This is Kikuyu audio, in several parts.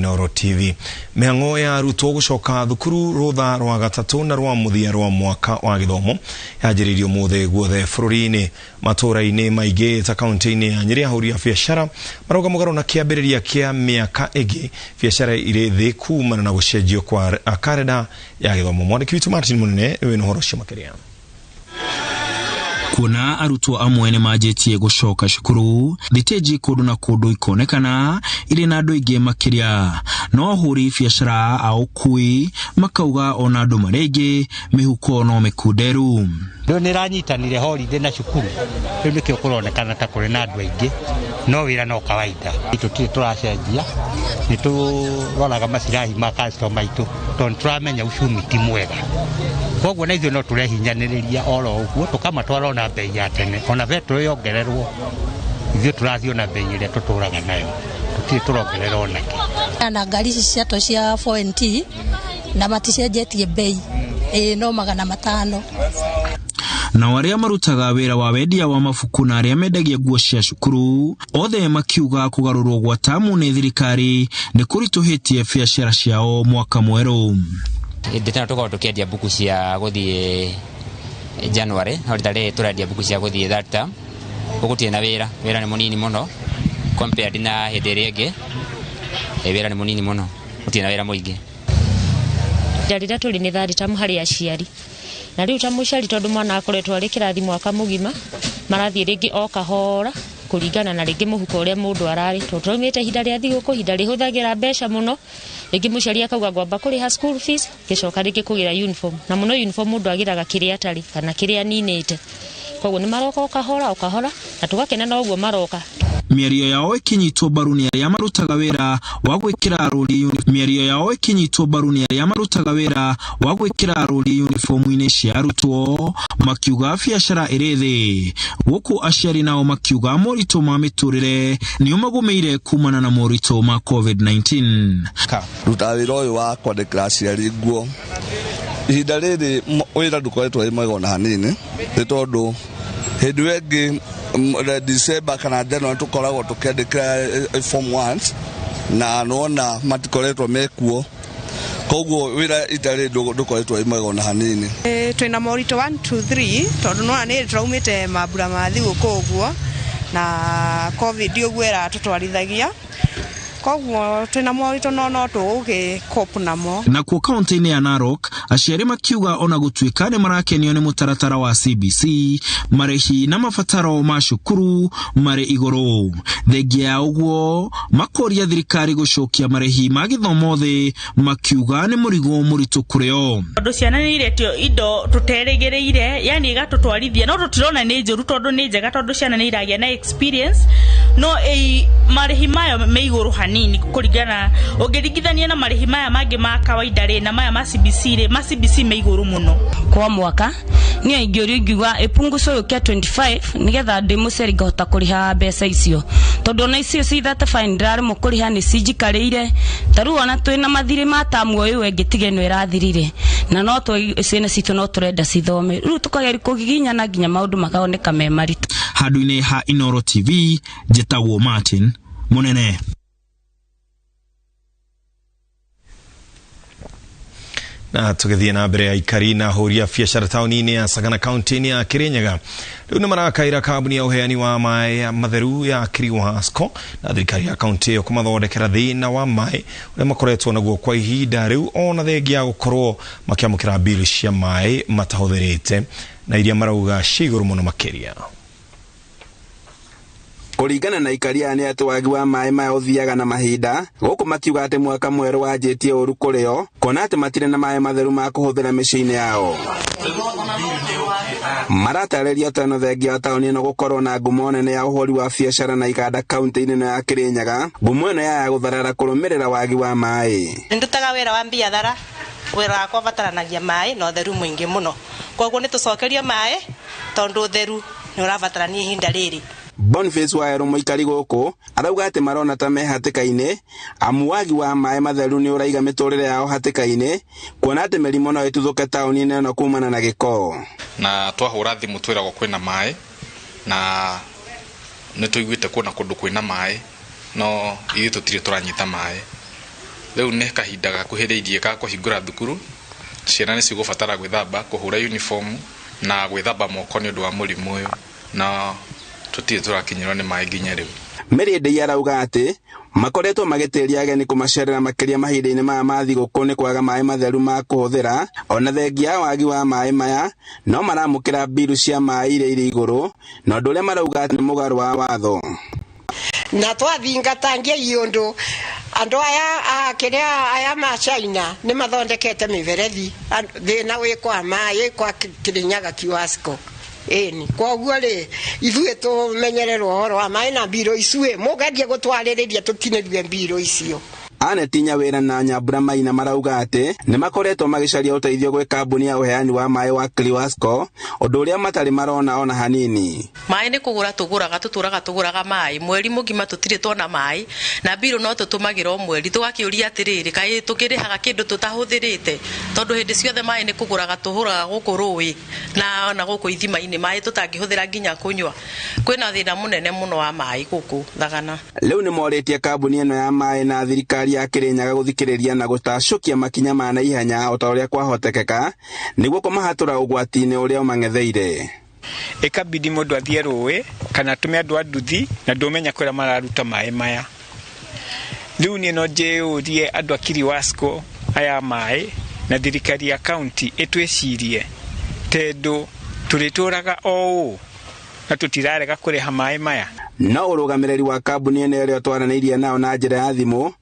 Inooro TV. Mĩhang'o ya arutwo gũcoka thukuru rũtha rwa gatatũ na rwa mũthia rwa mwaka wa gĩthomo yanjĩrĩirio ũmũthĩ guothe bũrũri-inĩ. Matũũra-inĩ maingĩ ta kaunti-inĩ ya Nyĩrĩ ahũri a biacara marauga mũgarũ na kĩambĩrĩria kĩa mĩaka ĩngĩ biacara irĩ thĩ kumana na gũcenjio kwa karenda ya gĩthomo. Mwandĩki witũ Martin Mũnene nĩwe na ũhoro ũcio makĩria. Kuona arutwo amwe nĩ manjĩtie gũcoka cukuru, thitĩnji kũndũ na kũndũ ikonekana irĩ na andũ aingĩ makĩria, no ahũri biacara a ũkui makauga ona andũ marĩ aingĩ mĩhuko no mĩkunderu. Rĩu nĩ ĩranyitanire holiday na cukuru, rĩu nĩkĩo kũronekana ta kũrĩ na andũ aingĩ, no wĩra no kawaida. Tũtirĩ tũracenjia, nĩ tũroraga macirai ma customer aitũ, tondũ nĩ tũramenya uchumi ti mwega. Koguo na ithuĩ no tũrehinyanĩrĩria oro ũguo, tũkamatwara ona bei ya tene, ona betũrũ yongererwo, ithuĩ tũrathiĩ ona bei ĩrĩa tũtũraga nayo, tũtirĩ tũrongerera onakĩ. Na ngari ici ciatũ cia 4NT na maticenjetie bei, ĩĩ no 500. Nao arĩa marutaga wĩra wa wendia wa mabuku na arĩa mendagia nguo cia cukuru othe makiuga kũgarũrwo gwa tamu nĩ thirikari nĩ kũritũhĩtie biacara ciao mwaka mwerũ. Hĩndĩ teno tũkoragwo tũkĩendia mbuku cia gũthiĩ January, no rita rĩrĩ tũrendia mbuku cia gũthiĩ third term. Gũtirĩ na wĩra, wĩra nĩ mũnini mũno compared na hĩndĩ ĩrĩa ĩngĩ. Wĩra nĩ mũnini mũno, gũtirĩ na wĩra mũingĩ. Rĩrĩa tũrĩ nĩ third term harĩ aciari, na rĩu ta mũciari tondũ mwana akoretwo arĩ kĩrathi mwaka mũgima, marathiĩ rĩngĩ o kahora kũringana na rĩngĩ mũhuko ũrĩa mũndũ ararĩ, tondũ tũraumĩte ihinda rĩa thigũkũ, ihinda rĩhũthagĩra mbeca mũno. Rĩngĩ mũciari akauga ngwamba kũrĩha school fees, ngĩcoka rĩngĩ kũgĩra uniform, na mũno uniform mũndũ agĩraga kĩrĩa atarĩ kana kĩrĩa aninĩte. Koguo nĩ maroka o kahora o kahora, na tũgakena na ũguo maroka. Mĩario yao ĩkĩnyitwo mbaru nĩ arĩa marutaga wĩra wa gwĩkĩra rũri mĩario yao ĩkĩnyitwo mbaru nĩ arĩa marutaga wĩra wa gwĩkĩra rũri uniform-inĩ cia arutwo, makiuga biacara ĩrĩ thĩ, gũkũ aciari nao makiuga moritũ ma mĩtũrĩre nĩo magũmĩire kumana na moritũ ma COVID-19. Rutaga wĩra ũyũ wa kwandĩkĩra aciari nguo. Ihinda rĩrĩ wĩra ndũkoretwo wĩ mwega ona hanini, nĩ tondũ hĩndĩ ĩyo ĩngĩ December kana January tũkoragwo tũkĩandĩkĩra form ones na nĩwona matikoretwo mekuo, koguo wĩra itarĩ ndũkoretwo wĩ mwega ona hanini. Twĩna moritũ 1 2 3 tondũ nĩwona nĩ tũraumĩte mambura ma thigũkũ ũguo na COVID ũguo ĩratũtwarithagia, koguo twĩna moritũ no no tũgũgĩ-cope namo. Nakuo kaunti-inĩ ya Narok aciari makiuga ona gũtuĩka nĩ marakenio nĩ mũtaratara wa CBC, marĩhi na mabataro ma cukuru marĩ igũrũ. Thengia ya ũguo makoria thirikari gũcokia marĩhi ma gĩthomo thĩ, makiuga nĩ mũrigo mũritũ kũrĩ o. Tondũ ciana nĩ iretio indo tũterĩgĩrĩire, yani igatũtwarithia, no tũtirona nĩ njũru tondũ nĩ njega, tondũ ciana nĩ iragĩa na experience, no marĩhi mayo me igũrũ hanini kũringana ũngĩringithania na marĩhi maya mangĩ ma kawaida rĩ na maya ma CBC rĩ, ma CBC me igũrũ mũno. Kwa mwaka niĩ ingĩũrio ingiuga ĩpunguzwo yũke 25 nĩgetha ndĩ mũciari ngahota kũrĩha mbeca icio, tondũ ona icio ci 35 ndĩraremwo kũrĩha nĩ cinjikarĩire. Ta rĩu ona twĩna mathirĩ ma tamu ũyũ ĩngĩ tiga ĩno ĩrathirire, na no ciana citũ no tũrenda cithome, rĩu tũkageria kũgiginyana nginya maũndũ makaoneka me maritũ. Handũ-inĩ ha Inooro TV, njĩtagwo Martin Mũnene. Na tũgĩthiĩ na mbere, aikari na ahũri a biacara taũni-inĩ ya Sagana kaunti-inĩ ya Kirinyaga rĩu nĩ marakaĩra kambuni ya ũheani wa maĩ matheru ya Kiriwasco na thirikari ya kaunti ĩyo kũmathondekera thĩna wa maĩ ũrĩa makoretwo naguo kwa ihinda rĩu, ona thengia ya gũkorwo makĩamũkĩra mbili cia maĩ matahũthĩrĩte na iria marauga ci igũrũ mũno makĩria. Kũringana na aikari aya nĩ atĩ wagi wa maĩ maya ũthiaga na mahinda, gũkũ makiuga atĩ mwaka mwerũ wanjĩtie ũru kũrĩ o, kuona atĩ matirĩ na maĩ matheru ma kũhũthĩra mĩciĩ-inĩ yao. Maratarĩria atĩ thengia wa taũni ĩno gũkorwo na ngumo nene ya ũhũri wa biacara na iganda kaunti-inĩ ĩno ya Kirinyaga, ngumo ĩno yaya gũtharara kũrũmĩrĩra wagi wa maĩ. Ndutaga wĩra wa biathara, wĩra wakwa ũbataranagia maĩ na ũtheru mũingĩ mũno, koguo nĩ tũcokerio maĩ tondũ ũtheru nĩ ũrabatarania ihinda rĩrĩ. Boniface Waero mũikari gũkũ arauga atĩ marona ta me hatĩka-inĩ, amu wagi wa maĩ matheru nĩ ũraiga mĩtũrĩre yao hatĩka-inĩ, kuona atĩ mĩrimũ no ĩtuthũke taũni-inĩ ĩno kumana na gĩko. Na twahũra thimũ twĩragwo kwĩna maĩ, na nĩ tũiguĩte kuona kũndũ kwĩna maĩ, no ithuĩ tũtirĩ tũranyita maĩ. Rĩu nĩ kahinda gakuhĩrĩirie ga kũhingũra thukuru, ciana nĩ cigũbatara gwĩthamba, kũhũra uniform na gwĩthamba moko nĩ ũndũ wa mũrimũ ũyũ, na tũtirĩ tũrakinyĩrwo nĩ maĩ nginya rĩu. Mary Ndei arauga atĩ makoretwo magĩtĩria ageni kũmacerera makĩria mahinda-inĩ maya ma thigũkũ nĩ kwaga maĩ matheru ma kũhũthĩra. Ona thengia ya wagi wa maĩ maya no maramũkĩra mbiru cia maĩ iria irĩ igũrũ, na ũndũ ũrĩa marauga atĩ nĩ mũgarũ wa watho. Na twathingatangia iundu andu aya kiria aya ma China ni mathondekete miberethi thina wi kwa mai kwa Kirinyaga Kiwasco. Ĩni koguo rĩ ithuĩ tũmenyererwo ũhoro wa maĩ na mbirũ icuĩ mũgerie gũtwarĩrĩria tũtinĩrie mbirũ icio. Aneti Nyawĩra na Nyambura Maina marauga atĩ nĩ makoretwo magĩcaria ũteithio gwĩ kambuni ya ũheani wa maĩ wa Cliwasco, ũndũ ũrĩa matarĩ marona ona hanini. Maĩ nĩ kũgũra tũgũraga, tũtũraga tũgũraga maĩ mweri mũgima tũtirĩ tuona maĩ, na mbirũ no tũtũmagĩra o mweri. Tũgakĩũria atĩrĩrĩ, kaĩ tũkĩrĩhaga kĩndũ tũtahũthĩrĩte? Tondũ hĩndĩ ciothe maĩ nĩ kũgũraga tũhũraga gũkũ rũĩ na gũkũ ithima-inĩ, maĩ tũtangĩhũthĩra nginya kũnyua. Kwĩna thĩna mũnene mũno wa maĩ gũkũ Thagana. Rĩu nĩ morĩtie kambuni ĩno ya maĩ na thirikari ya Kirinyaga gũthikĩrĩria na gũtacũkia makinya ma naihenya o ta ũrĩa kwahotekeka nĩguo kũmahatũra ũgwati-inĩ ũrĩa ũmang'etheire. Ĩkabidi mũndũ athiĩ rũĩ kana atũme andũ a nduthi na ndũmenya kũrĩa mararuta maĩ maya. Rĩu niĩ no njĩyũrie andũ a Kiriwasco aya maĩ na thirikari ya kaunti ĩtwĩcirie, tondũ tũrĩtũraga o ũũ na tũtirarega kũrĩha maĩ maya. No ũrũgamĩrĩri wa kambuni ĩno ĩrĩa twaranĩirie nao na njĩra ya thimũ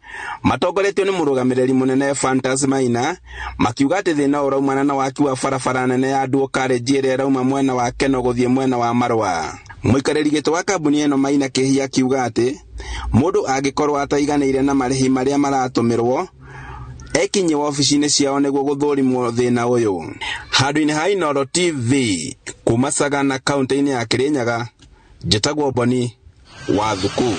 matongoretio nĩ mũrũgamĩrĩri mũnene Fantas Maina makiuga atĩ thĩna ũraumana na waki wa barabara nene ya Duo College ĩrĩa ĩrauma mwena wa Keno gũthiĩ mwena wa Marũa. Mũikarĩri gĩtĩ wa kambuni ĩno Maina Kĩhia akiuga atĩ mũndũ angĩkorwo ataiganĩire na marĩhi marĩa maratũmĩrwo ekinye wabici-inĩ ciao nĩguo gũthũrimwo thĩna ũyũ. Handũ-inĩ ha Inooro TV kuma Sagana kaunti-inĩ ya Kirinyaga, njĩtagwo Boni wa Thuku.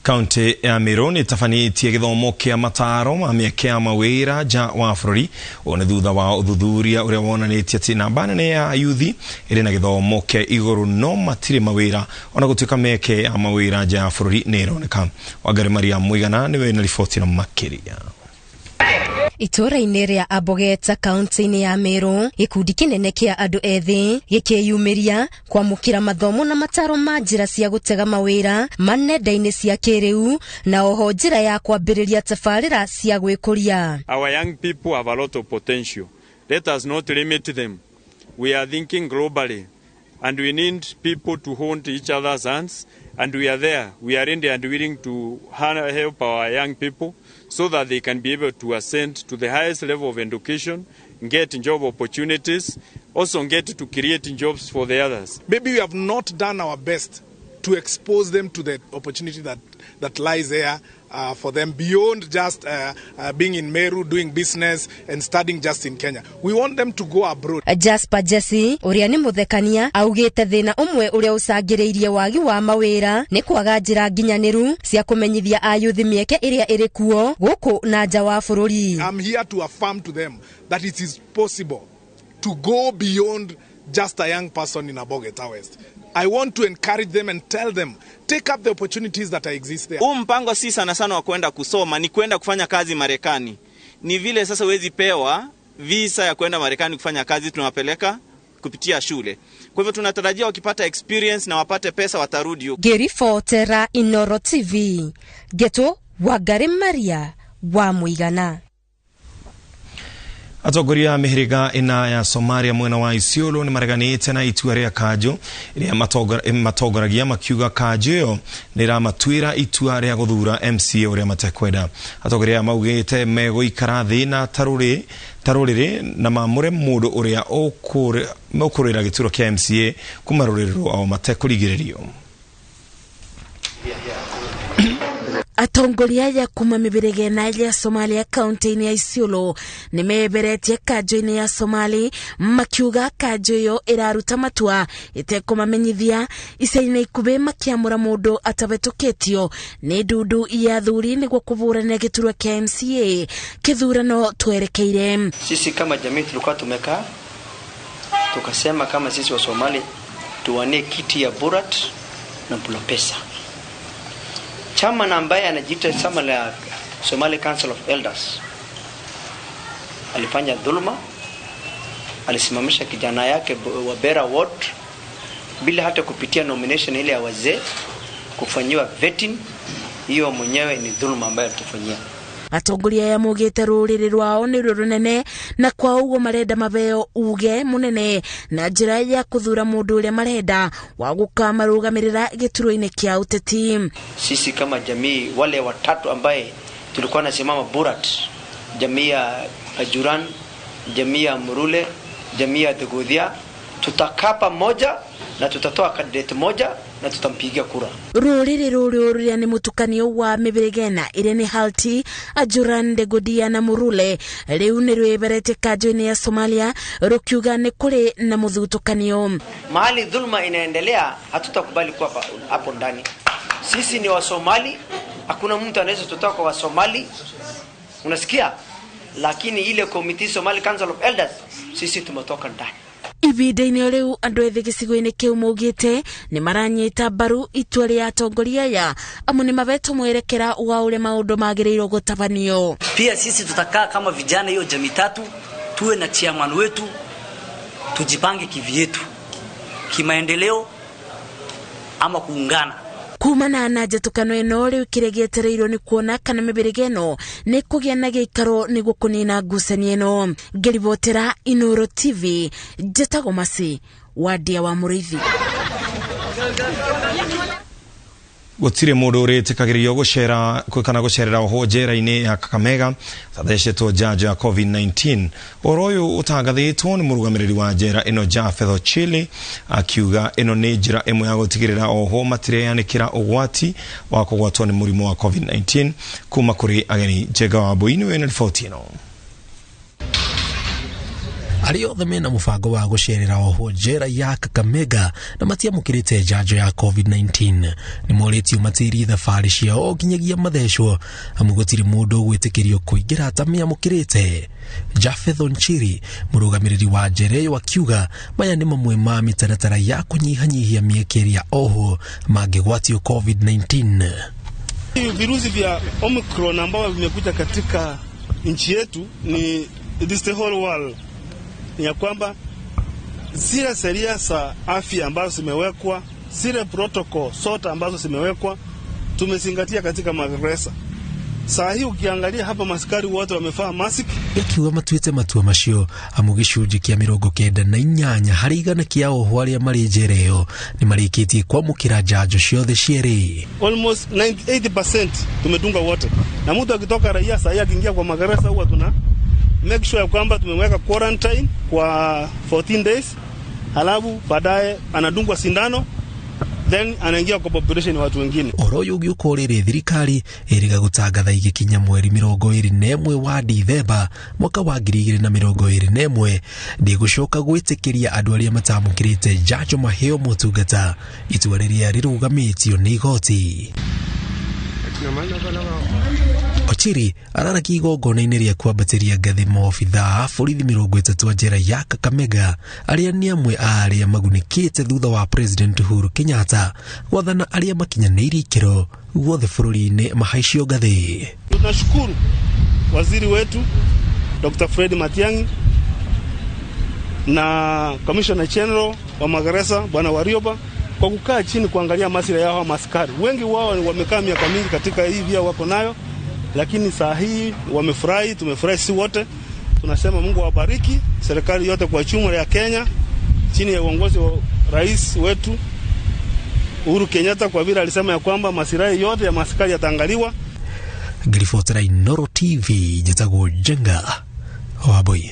Kaunti ya Meru nĩ ĩtabanĩtie gĩthomo kĩa mataro ma mĩeke ya mawĩra nja wa bũrũri. Ũũ nĩ thutha wa ũthuthuria ũrĩa wonanĩtie atĩ namba nene ya ayuthi ĩrĩ na gĩthomo kĩa igũrũ no matirĩ mawĩra, ona gũtuĩka mĩeke ya mawĩra nja ya bũrũri nĩ ĩroneka. Wangari Maria Mũigana nĩwe na riboti na makĩria. Itũũra-inĩ rĩa Abogeta kaunti-inĩ ya Meru, gĩkundi kĩnene kĩa andũ ethĩ gĩkĩyumĩria kwamũkĩra mathomo na mataro ma njĩra cia gũtega mawĩra ma nenda-inĩ cia kĩrĩu na oho njĩra ya kwambĩrĩria tabarĩra cia gwĩkũria. Our young people have a lot of potential. Let us not limit them. We are thinking globally and we need people to hold each other's hands, and we are there. We are ready and willing to help our young people so that they can be able to ascend to the highest level of education, get job opportunities, also get to create jobs for the others. Maybe we have not done our best to expose them to the opportunity that lies there for them beyond just being in Meru, doing business and studying just in Kenya. We want them to go abroad. Jasper Jesse, ũrĩa nĩ mũthekania, augĩte thĩna ũmwe ũrĩa ũcangĩrĩirie wagi wa mawĩra nĩ kwaga njĩra nginyanĩru cia kũmenyithia ayuthi mĩeke ĩrĩa ĩrĩ kuo gũkũ na nja wa bũrũri. I'm here to affirm to them that it is possible to go beyond just a young person in Abogeta West. I want to encourage them and tell them, take up the opportunities that exist there. Huu mpango si sana sana wa kwenda kusoma, ni kwenda kufanya kazi Marekani. Ni vile sasa huwezi pewa visa ya kwenda Marekani kufanya kazi, tunawapeleka kupitia shule. Kwa hivyo tunatarajia wakipata experience na wapate pesa watarudi huko. Ngĩribotera Inooro TV, Geto Wangari Maria wa Mũigana. Atongoria a mĩhĩrĩga ĩna ya Somalia mwena wa Isiolo nĩ mareganĩte na itua rĩa kanjũ ĩrĩa matongoragia makiuga kanjũ ĩyo nĩ ĩramatuĩra itua rĩa gũthura MCA ũrĩa matekwenda. Atongoria aya maugĩte megũikara thĩ na tarũrĩrĩ na maamũre mũndũ ũrĩa ũkũrũĩra gĩturwa kĩa MCA kuma rũrĩrĩ rwao matekũrigĩrĩrio. Atongoria aya kuma mĩhĩrĩga ĩna ya Somalia kaunti-inĩ ya Isiolo nĩ meberetie kanjũ-inĩ ya Somali makiuga kanjũ ĩyo ĩraruta matua ĩtekũmamenyithia ica-inĩ ikuhĩ makĩamũra mũndũ atabetũkĩtio nĩ ndundu ya athuri nĩguo kũbũranĩra gĩturwa kĩa MCA kĩthurano twerekeire. Sisi kama jamii tulikuwa tumekaa tukasema kama sisi wa Somali tuwanie kiti ya Borat na Bulopesa. Chairman ambaye anajiita chama la Somali Council of Elders alifanya dhuluma, alisimamisha kijana yake wa Bera Ward bila hata kupitia nomination ile ya wazee kufanyiwa vetting. Hiyo mwenyewe ni dhuluma ambayo alitufanyia. Atongoria aya maugĩte rũrĩrĩ rwao nĩruo rũnene na kwa ũguo marenda mabeo uge mũnene na njĩra ya kũthura mũndũ ũrĩa marenda wa gũkamarũgamĩrĩra gĩturwa-inĩ kĩa ũteti. Sisi kama jamii wale watatu ambaye tulikuwa nasimama Borat, jamii ya Ajuran, jamii ya Murule, jamii ya Degodia, tutakaa pamoja na tutatoa candidate moja na tutampigia kura. Rũrĩrĩ rũrũ rũrĩa nĩ mũtukanio wa mĩhĩrĩga ĩna ĩrĩa nĩ Halti, Ajuran, Degodia na Murule rĩu nĩ rwĩberete kanjũ-inĩ ya Somalia rũkiuga nĩ kũrĩ na mũthutũkanio. Mahali dhulma inaendelea hatutakubali kuwa hapo ndani. Sisi ni Wasomali, hakuna mtu anaweza tutoka kwa Wasomali. Unasikia? Lakini ile committee Somali Council of Elders sisi tumetoka ndani. Ihinda-inĩ rĩu andũ ethĩ gĩcigo-inĩ kĩu maugĩte nĩ maranyita mbaru itua rĩa atongoria aya amu nĩ mabetwo mwerekera wa ũrĩa maũndũ magĩrĩirwo gũtabanio. Pia sisi tutakaa kama vijana hiyo jamii tatu, tuwe na chairman wetu, tujipange kivyetu kimaendeleo ama kuungana. Kumana na njĩtũkano ĩno rĩu kĩrĩa gĩetereirwo nĩ kuona kana mĩhĩrĩga ĩno nĩ kũgĩa na gĩikaro nĩguo kũnina ngucanio ĩno. Ngĩribotera Inooro TV, njĩtagwo Mercy Wandia wa Mũrĩithi. Gũtirĩ mũndũ ũrĩtĩkagĩrio gũcera kana gũcerera ohwo njera-inĩ ya Kakamega athecetwo njanjo ya COVID-19. Ũhoro ũyũ ũtangathĩtwo nĩ mũrũgamĩrĩri wa njera ĩno Japheth Ochili akiuga ĩno nĩ njĩra ĩmwe ya gũtigĩrĩra ohwo matireanĩkĩra ũgwati wa kũgwatwo nĩ mũrimũ wa COVID-19 kuma kũrĩ ageni. Njenga wa Mbui nĩwe na riboti ĩno. Arĩa othe mena mũbango wa gũcerera ohwo njera ya Kakamega na matiamũkĩrĩte njanjo ya COVID-19 nĩ morĩtio matirie thabarĩ ciao nginyagia mathecwo amu gũtirĩ mũndũ ũgwĩtĩkĩrio kũingĩra atamĩamũkĩrĩte. Japheth Onchiri mũrũgamĩrĩri wa njera ĩyo akiuga maya nĩ mamwe ma mĩtaratara ya kũnyihanyihia mĩeke ĩrĩa ohwo mangĩgwatio COVID-19. Virusi vya Omicron ambavyo vimekuja katika nchi yetu ni this the whole world, ni ya kwamba zile sheria za afya ambazo zimewekwa, zile protocol sote ambazo zimewekwa tumezingatia katika magereza. Saa hii ukiangalia hapa maskari wote wamevaa mask. Yakiuga matuĩte matua macio amu gĩcunjĩ kĩa 98 harĩ igana kĩa ohwo arĩa marĩ njera ĩyo nĩ marĩkĩtie kwamũkĩra njanjo ciothe cierĩ. Almost 98% tumedunga wote. Na mtu akitoka raia saa hii akiingia kwa magereza huwa tuna make sure kwamba tumeweka quarantine kwa 14 days, halafu baadaye anadungwa sindano then anaingia kwa population watu wengine. Ũhoro ũyũ ũgĩũka rĩrĩ thirikari ĩrĩga gũtangatha igĩkinya mweri 21 wa Dithemba mwaka wa 2021 ndĩgũcoka gwĩtĩkĩria andũ arĩa matamũkĩrĩte njanjo maheo motungata, itua rĩrĩa rĩrũgamĩtio nĩ igoti. Ochiri araragia igongona-inĩ rĩa kwambatĩria ngathĩ maobithaa a borithi 30 a njera ya Kakamega arĩa nĩ amwe a arĩa magunĩkĩte thutha wa President Uhuru Kenyatta gwathana arĩa makinyanĩirie ikĩro guothe bũrũri-inĩ mahaicio ngathĩ. Tunashukuru waziri wetu Dr. Fred Matiang'i na Commissioner General wa magereza Bwana Warioba kwa kukaa chini kuangalia maslahi yao maskari. Wengi wao wamekaa miaka mingi katika hii via wako nayo, lakini saa hii wamefurahi, tumefurahi si wote. Tunasema Mungu awabariki serikali yote kwa jumla ya Kenya chini ya uongozi wa rais wetu Uhuru Kenyatta, kwa vile alisema ya kwamba maslahi yote ya maskari yataangaliwa. Ngiribotera Inooro TV, njĩtagwo Njenga wa Mbui.